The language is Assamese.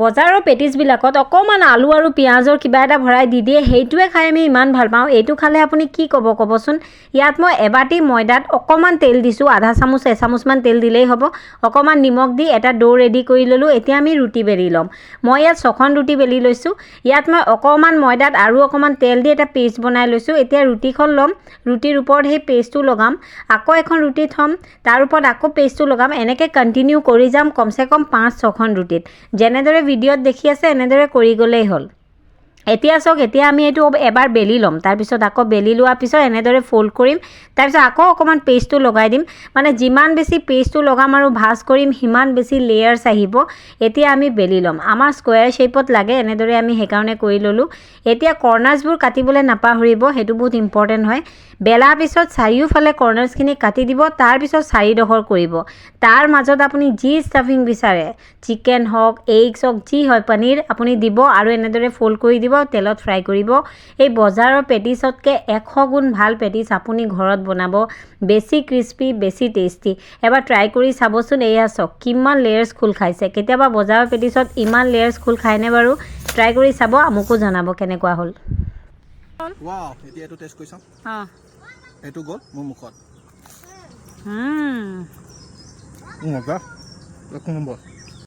বজাৰৰ পেটিছবিলাকত অকণমান আলু আৰু পিঁয়াজৰ কিবা এটা ভৰাই দি দিয়ে, সেইটোৱে খাই আমি ইমান ভাল পাওঁ। এইটো খালে আপুনি কি ক'ব, ক'বচোন? ইয়াত মই এবাটি ময়দাত অকণমান তেল দিছোঁ, আধা চামুচ এচামুচমান তেল দিলেই হ'ব। অকণমান নিমখ দি এটা ডো ৰেডি কৰি ল'লোঁ। এতিয়া আমি ৰুটি বেলি ল'ম। মই ইয়াত ছখন ৰুটি বেলি লৈছোঁ। ইয়াত মই অকণমান ময়দাত আৰু অকণমান তেল দি এটা পেষ্ট বনাই লৈছোঁ। এতিয়া ৰুটিখন ল'ম, ৰুটিৰ ওপৰত সেই পেষ্টটো লগাম, আকৌ এখন ৰুটি থ'ম, তাৰ ওপৰত আকৌ পেষ্টটো লগাম। এনেকৈ কণ্টিনিউ কৰি যাম কমচে কম পাঁচ ছখন ৰুটিত। যেনেদৰে ভিডিঅ'ত দেখি আছে, এনেদৰে কৰি গ'লেই হ'ল। এতিয়া চাওক, এতিয়া আমি এইটো এবাৰ বেলি ল'ম। তাৰপিছত আকৌ বেলি লোৱাৰ পিছত এনেদৰে ফ'ল্ড কৰিম। তাৰপিছত আকৌ অকণমান পেষ্টটো লগাই দিম। মানে যিমান বেছি পেষ্টটো লগাম আৰু ভাঁজ কৰিম, সিমান বেছি লেয়াৰ্ছ আহিব। এতিয়া আমি বেলি ল'ম। আমাৰ স্কুৱেৰ শ্বেপত লাগে, এনেদৰে আমি সেইকাৰণে কৰি ল'লোঁ। এতিয়া কৰ্ণাৰ্ছবোৰ কাটিবলৈ নাপাহৰিব, সেইটো বহুত ইম্পৰ্টেণ্ট হয়। বেলাৰ পিছত চাৰিওফালে কৰ্ণাৰ্ছখিনি কাটি দিব। তাৰপিছত চাৰিডোখৰ কৰিব। তাৰ মাজত আপুনি যি ষ্টাফিং বিচাৰে, চিকেন হওক, এগছ হওক, যি হয়, পনীৰ আপুনি দিব আৰু এনেদৰে ফ'ল্ড কৰি দিব, তেলত ফ্ৰাই কৰিব। এই বজাৰৰ পেটিছতকৈ 100 গুণ ভাল পেটিছ আপুনি ঘৰত বনাব। বেছি ক্ৰিস্পি, বেছি টেষ্টি। এবাৰ ট্ৰাই কৰি চাবচোন। এয়া চাওক, কিমান লেয়াৰ্ছ খোল খাইছে। কেতিয়াবা বজাৰৰ পেটিছত ইমান লেয়াৰ্ছ খোল খায়নে বাৰু? ট্ৰাই কৰি চাব, মোকো জনাব কেনেকুৱা হ'ল। ৱাও, এতিয়া এইটো টেষ্ট কৰি চাওঁ। এইটো গ'ল মোৰ মুখত। মজা, এক নম্বৰ।